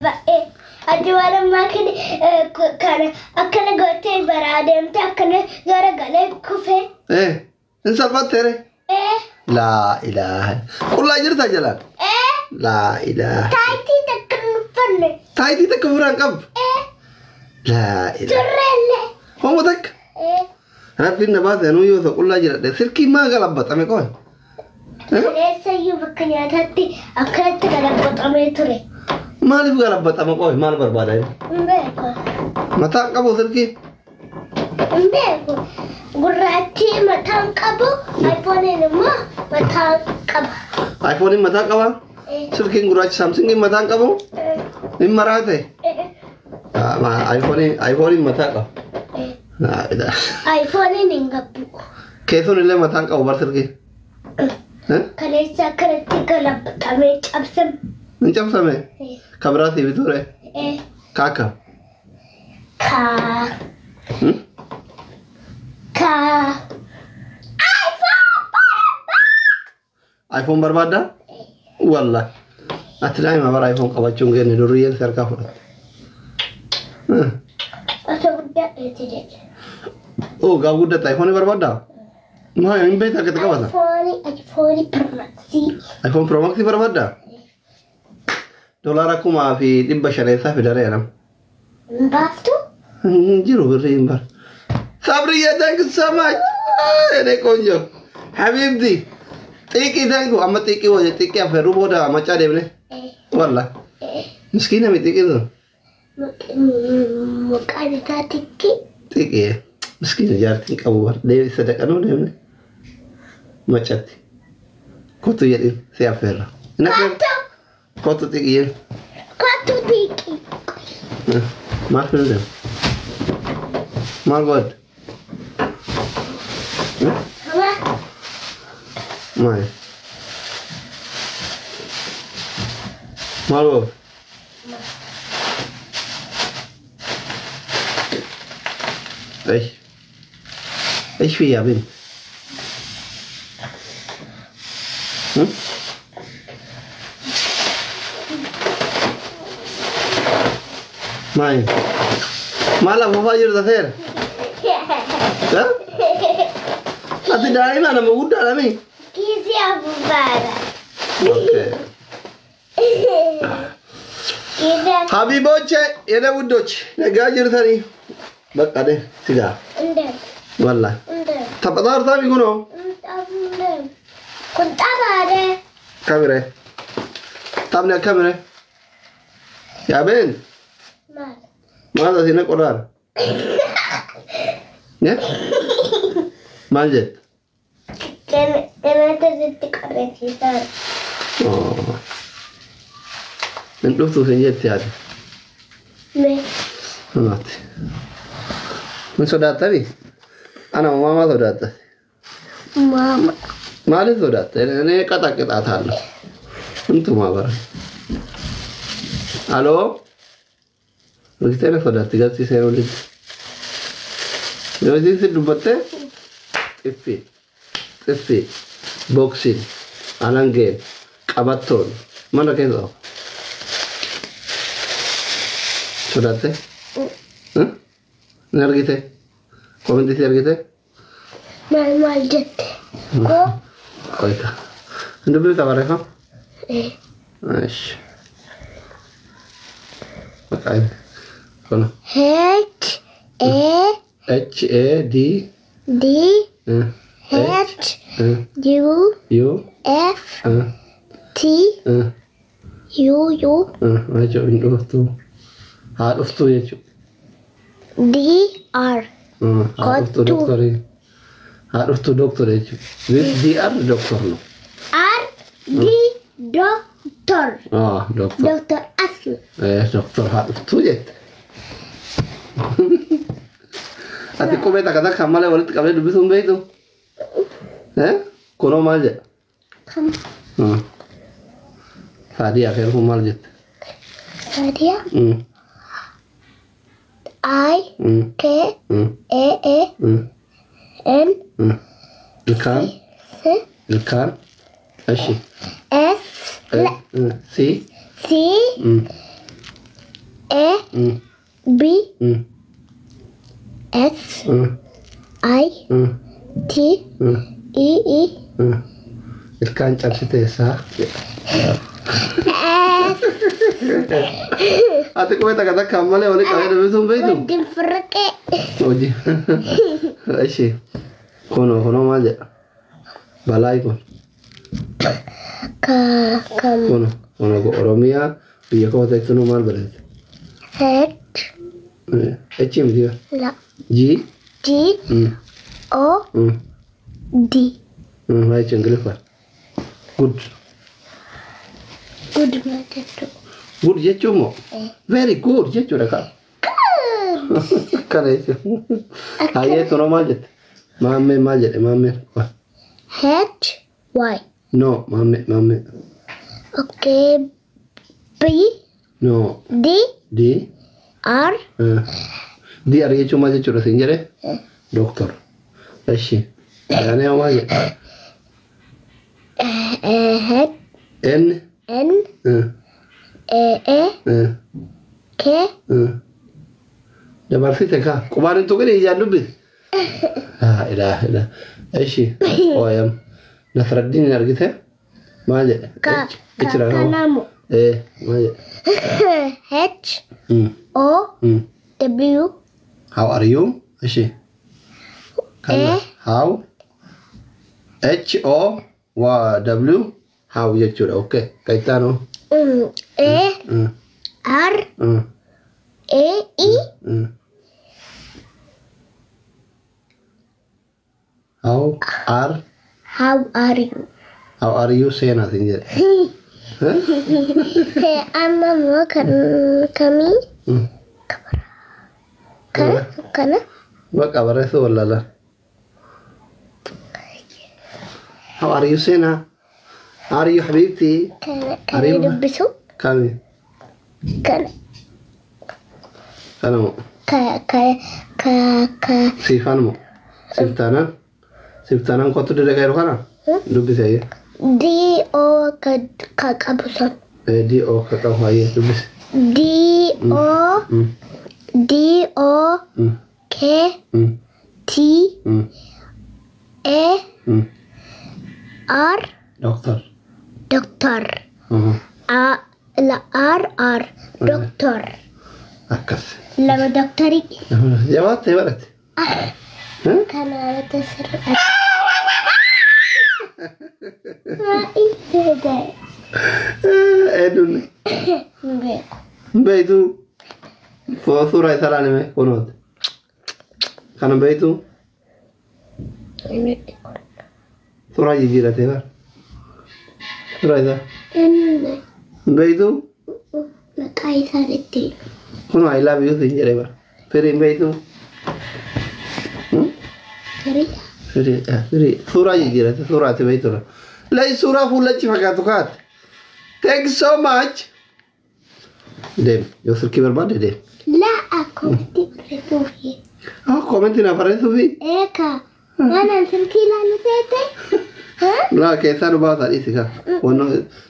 Baay'ee ati waan ammaa kana akkana gootee baraa deemte akkana garagalee kufee. Eh, hin salphatteere? Ee. Laa ilaaha. Qullaa jirta jalaan? Ee. Laa ilaaha. Taayitii takka hin uffanne. Taayitii takka ofirraa hin qabdu? Ee. Laa ilaaha. Turreellee. Homo takka? Ee. Rabbiin na baase anuu yoo ta'u qullaa jiradhe silkii maa galabbaxame qoy? Kaleessayyuu bakka nyaataatti akkanatti galabbaxamee ture. Maaliif galabbaxama qoy maal barbaada inni? Hin beeku. Mataan qabu silkii? Hin beeku. Gurraachi mataan qabu, iPhone'n immoo mataan qaba. iPhone'n mataa qaba? Ee. Silkiin gurraachi Samsungin mataan qabu? Ee. Hin maraate? Ee. iPhone'n mataa qaba. Ee. Laa ilaaha. iPhone'n hin qabu. Keessoon illee mataan qabu bar silkii. Kaleessa akkanatti galabbaxamee cabsame. Hin cabsame? Ee. Ka biraatii bituure? Ee. Ka akka? Ka. Ka. iPhone barbaada. iPhone barbaaddaa? Walla. Ati daa'ima bara iPhone qabachuun kenne durriyyeen si harkaa fudhatte. Osoo guddaa jedhe. Oo gaaf guddatte iPhone barbaaddaa? Maa hin beektu akka itti qabatan? iPhone iPhone Pro Max. iPhone Pro Max barbaaddaa? $2,500 eessaa fidaree nama? Hin baaftu? Hin jiru birrii hin bar. Sabriya, thank you so much. የኔ ቆንጆ حبيبتي xiiqii thank you. Amma xiiqii wajji xiiqii affeerruu booda macaa deemne. Walla. Miskiina mi xiiqiin sun. Maqaan isaa Xiqqii. Xiiqii miskiina jaartiin qabu bar. Deemi sadaqanuu deemne. Macatti. Kottu jedhin si affeerra. Hin affeerra. Kottu. Kottu xiiqii. Kottu Xiqqii. Maal fidu deema? Maal godhu? Hama. Maal? Maal godhu? ايش؟ ايش في يا بنت؟ Maal? Maal afuufaa jirta seera? Ati daa'ima nama guddaadha mi? Kiisii afuufaadha. Okay. Kiisii. ሀቢቦቼ የኔ ውዶች nagaa jirtanii በቃ de sigaa Ndem. walla Ndem. taphataa kunoo. Ndem. Kun taphaadha. Kamire taphni akkamire yaabeen? Maal? Maal asii na qorraara maal jette? Kanatti sitti qorreessiisaadha. Hin dhuftuuf hin jette yaade. Mee. Naati. Hin sodaattani? Ana maamaa sodaatta. Maama. Maaliif sodaatta? Inni qaxa qixaataa Intumaa bara. Aloo? Riktee sodaatti galtii seenuu litti. Yoo isiin si dubbatte xiffii xiffii booksiin alangeen qabattoon mana keessa oofa. Sodaatte? Ni argite? Komentii si argite? Maal maal jette? Koo. Qoyta. Hin dubbifta barreeffama? Ee. እሺ በቃ ሆነ። H A H A D D H U U F T U U jechuun hin dhuftu haa dhuftu jechuudha. D R. Haa dhuftu Kottu. Doktorii haa dhuftu doktor jechuudha. This D R doktor ነው። R D Doctor. Doktor. Doctor Asli. Doktor haa dhuftu jette. Ati qubee takka takka malee walitti qabdee dubbisuu hin beektu? Kunoo maal jedha? Kam? Saadiyaa feerfuu maal jette? Sadia. I K A A N Ilkaan C ilkaan እሺ S L C C A B S I T E E Ilkaan cabsiteessaa. S. Ati qubee takka takkaan malee walii qabee dubbisuun beektu? Wajjin firqee. Hojii. Ishi. Kunoo kunoo maal jedha? Balaayi kun. Ka kam. Kunoo kunoo Oromiyaa biyya koo ta'etti maal barreesse? H H miti ba? La G. G O D. Maal jechuun Ingiliffaan? Good. Good maal jechuudha? Good jechuun moo? Very good jechuudha kaa. Good. Kana jechuun. Hayyee tunoo maal jette? Maammee maal jedhe maammeen? H Y. No, maammee maammee. Okay. B No. D D. R D R jechuun maal jechuudha siin jedhe? Doctor. Eshi. Yaanee maal jedhe? H N. N A A K. Dabarsite kaa. Qubaan hin tuqin ijaan dubbisi. Laa ilaaha illa. Eshi. OM. Nasraddiin hin argite? Maal jedhe? Ka H irraa qaba. Kanamu. Maal jedhe? H O W How are you? Eshi. Kana. How? H O W how jechuudha. Okay. Kaitaanoo. A R A E How are How are you? How are you seenaa siin jedhe. Amma immoo kan kamii? Kana kana. Bakka barreessuu wallaalaa. How are you seenaa? How are you habibti? Kana kana dubbisu. Kami? Kana. Kana moo? Ka ka ka ka. Siifaan moo? Siif taanaan? Siif taanaan kottu dirree kan yeroo kana? Dubbisi ayyee. D O ka ka qabu san. D O ka qabu ayyee dubbisi. D O D O K T A R Doctor. Doctor. A la R R doctor. Akkas. Lama doctorii. Jabaattee baratte. Kana irratti sirrii. Maa ta'e? Eenyuun? Hin beeku. Hin beektu. Suuraa isaa ilaalime kunooti. Kana beektu? Hin beeku. Suuraa jijjiiratee bara. Suuraa isaa. Inni Hin beektu? maqaa isaa itti. Kunoo I love you siin jedhee bara. Firii hin beektu? Firii. Firii firii suuraa jijjiirate suuraa ati beektu. Lai suuraa fuulachi fakkaatu kaate. Thank you so much. Deem yoo silkii barbaadde deem. Laa koomentii barreessuufi. Ah koomentii na barreessuufi. Eeka waan an silkii ilaalu seete. Laa keessaa nu baasaa dhiisi kaa. Wanno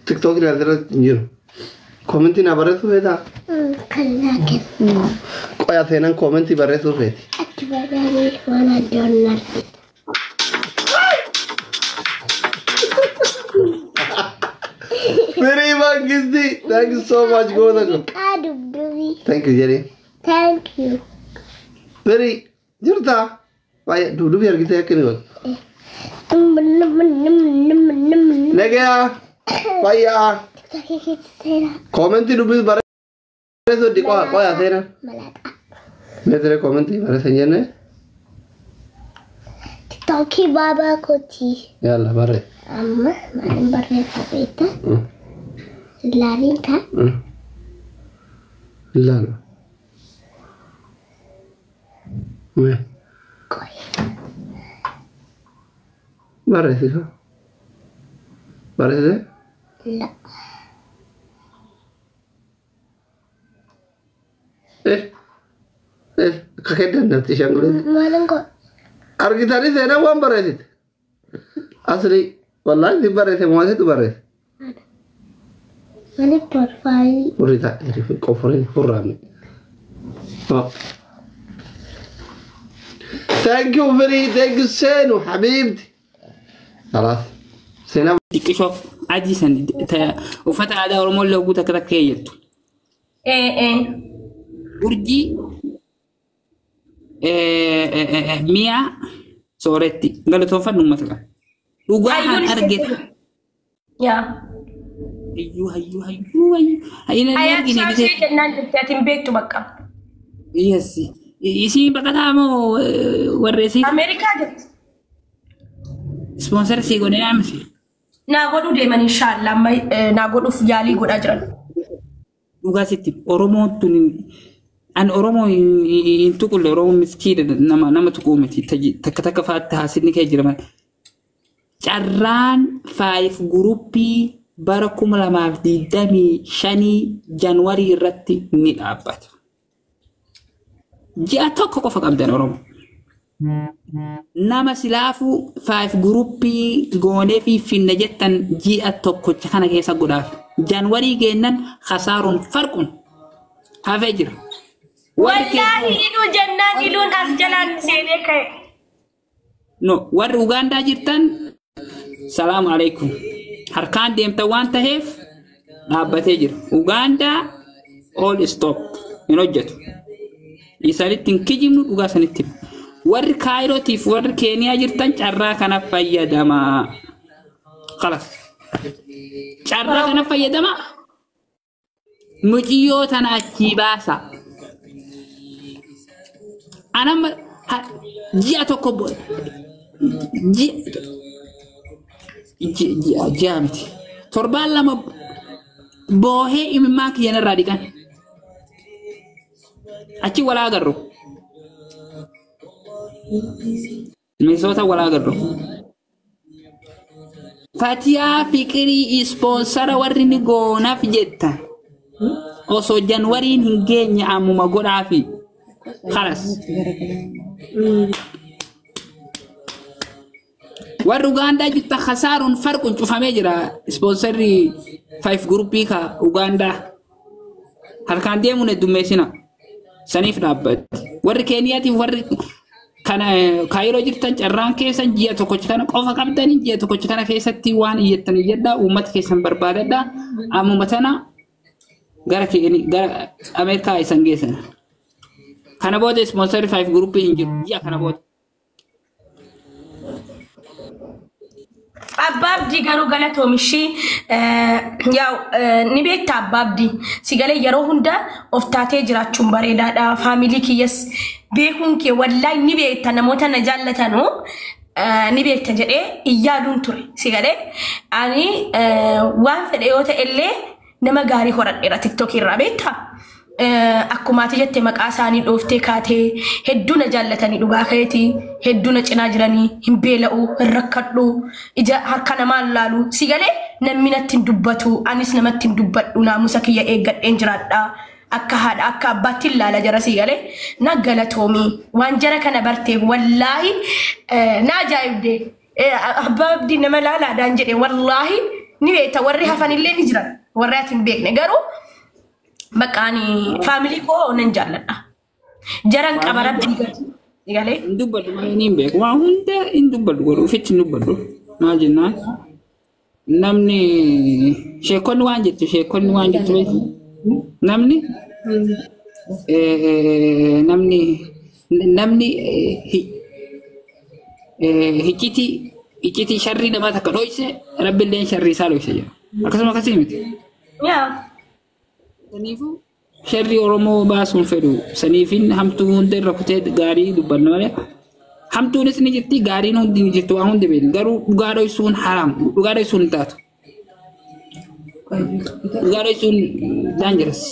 tiktookii asirratti hin jiru. Koomentii na barreessuu feetaa? Kan naa kennu. Qoya seenaan koomentii barreessuu feeti. Achi baadanii waan addoon argita. Firii Mangisti. Thank you so much goota ko. Muuziqaa dubdubii. Thank you jedhee. Thank you. Firii jirtaa? Baay'ee dubdubii argitee akka inni godhu. Nagayaa. Fayyaa. Tiktookii keessa seenaa. Koomentii dubbis barreessuu di qoya qoya seenaa. Malaaxaa. Meetire koomentii barreessa hin jenne? Tiktookii baabaa kootii. Yalla barreessa. Amma maalin barreessa beektaa? Ilaaliin kaa. Ilaalu. Mee Qoya. barreessi kaa. Barreessite? La. Eh akka kennan natti ishaan Maalin godha? Argitanii seenaa waan barreessite. Asli wallaahi si barreesse mootitu barreesse. Maaliif profaayilii? Furri taa'e qofurin furraame. Thank you very thank you Senu حبيبتي. خلاص سينا Xiqqishoo adii san uffata aadaa Oromoo illee guutuu akka takka keeyyattu. Urjii mi'a sooretti galatoonfannu uummata qaba. Dhugaa kan argite. Yaa. Hayyuu hayyuu hayyuu hayyuu. Hayyina hin argine Hayat bitee. shaashee jennaan jettee ati hin beektu bakka. Yes. Isiin baqataa moo warreessi Ameerikaa jirti. Ispoonsara sii godhee naamsi. Naa godhuu deeman inshaallah amma naa godhuuf yaalii godhaa jiran. Dhugaa sitti Oromoon tun an Oromoo hin tuqulle Oromoo miskiina nama nama tuquu miti takka takka fa'aatti haasinni kee jira malee. Carraan faayif guruppii bara 2025 Januwarii irratti ni dhaabbata. Ji'a tokko qofa qabdan Oromoo. Nama silaafuu faayif guruppii goonee fi finna jettan ji'a tokkocha kana keessa godhaaf. Januwarii geennan khasaaruun farquun hafee jira. Warri Wallaahi iluu jennaan iluun as jalaan seenee ka'e. No, warri Ugaandaa jirtan salaamu alaikum. Harkaan deemtan waan taheef dhaabbatee jira. Ugaandaa all stop hin hojjetu. Isanitti hin kijibnu dhugaa sanitti. Warri Kaayirootiif warri Keeniyaa jirtan carraa kana fayyadamaa. Khalas. Carraa kana fayyadamaa. Muciyyoo tana achii baasa. Anamma ji'a tokko ji'a miti. Torbaan 2 boohee imimmaan kiyyan irraa dhiqan. Achi walaa agarru. Misoota walaa agarru. Fatiyaa Fiqirii ispoonsara warri ni goonaaf jetta. Osoo Januwariin hin geenye ammuma godhaafi. Khalas. Warri Ugaandaa jirtan khasaaruun farquun cufamee jira. Ispoonsarri 5 guruppii ka Ugaandaa. Harkaan deemuun heddummeessina. Saniif dhaabbate. Warri Keeniyaatiif warri kana Kaayiroo jirtan carraan keessan ji'a tokkocha kana qofa qabdanii ji'a tokkocha kana keessatti waan iyyattan iyyadhaa uummata keessan barbaadadhaa ammuma tana gara gara Ameerikaa isan geessan. Kana booda ispoonsarri 5 guruppii hin jiru ji'a kana booda. Abbaa Abdii garuu galatoomishii yaa'u ni beekta Abbaa Abdii si galee yeroo hunda of taatee jiraachuun bareedaadha. Faamilii kiyyas beekuun kee wallaahi ni beekta namoota na jaallatanuu ni beekta jedhee iyyaaduun ture si galee ani waan fedhe yoo ta'e illee nama gaarii horadheera tiktookii irraa beekta. Akkuma ati jette maqaa isaanii dhooftee kaatee hedduu na jaallatanii dhugaa keetii hedduu na cinaa jiranii hin beela'u hin rakkadhu ija harka namaan laalu si galee namni natti hin dubbatu anis namatti hin dubbadhu naamusa kiyya eeggadheen jiraadha akka haadha akka abbaatti hin laala jara si galee na galatoomii waan jara kana barteef wallaahi na ajaa'ibde Abbaa Abdii nama laalaadhaan jedhe wallaahi ni beekta warri hafanillee ni jiran warri ati hin beekne garuu bakka ani faamilii koo nan jaalladha. Jaran qaba rabbii gadi. Galee? Hin dubbadhu malee ni hin beeku. Waa hunda hin dubbadhu godhu ofitti hin dubbadhu. Maal jennaan namni sheekonni waan jettu sheekonni waan jettu beeku. Namni namni namni hiccitii hiccitii sharrii namaa takka dhoyse rabbiilleen sharrii isaa dhoyse jedha. Akkasuma akkasii miti. Yaa. Saniifuu sharrii Oromoo baasuun fedhu saniifin hamtuu hunda irra kutee gaarii dubbanna malee hamtuunis ni jirti gaariin hundi ni jirti waan hundi beekni garuu dhugaa dhoysuun haraam dhugaa dhoysuun hin taatu. Dhugaa dhoysuun dangerous.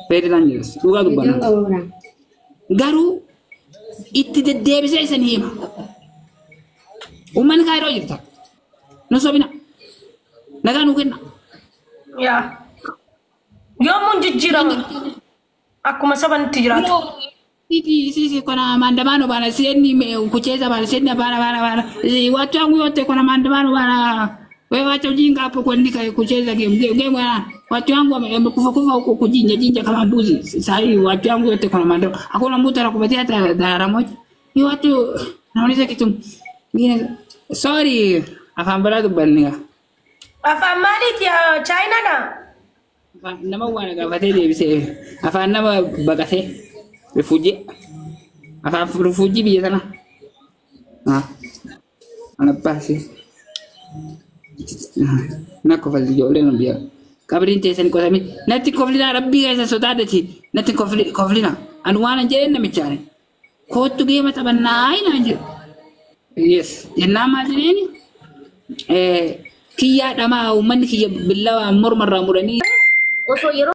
Very dangerous. Dhugaa dubbanna. Garuu itti deddeebisee isin hima. Uummanni Kaayiroo jirta. Nu sobina. Nagaa nuu kenna. Yaa. Yoomuun jijjiirama. Akkuma saba nutti jiraatu. Sisi sisi kuna maandamano bana siendi kucheza bana siendi bana bana bana. Watu wangu yote kuna maandamano bana. Wewe acha ujinga hapo kuandika kucheza game game game. Watu wangu wamekufa kufa huko kujinja jinja kama mbuzi. Sasa hivi watu wangu wote kuna mandoo. Hakuna mtu anakupatia hata dara moja. Ni watu nauliza kitu ngine. Sorry, afaan biraa dubbanniga. Afaan maaliiti Chaayinaadha? Afaan nama waan gaafatee deebisee afaan nama baqatee rifuujii afaan rifuujii biyya sana. Ah, anabbaasi. Na kofalti ijoolleen biyya. Qabriin teessan qotamee natti koflinaa rabbii keessa sodaadhati natti koflinaa ani waan hin jedheen namichaani. Kootu geema taphannaa naan jedhu. Yes, jennaan maal jedheeni? Kiyyaa dhamaa uummanni kiyya billawaa mormarraa muranii. Osoo yeroo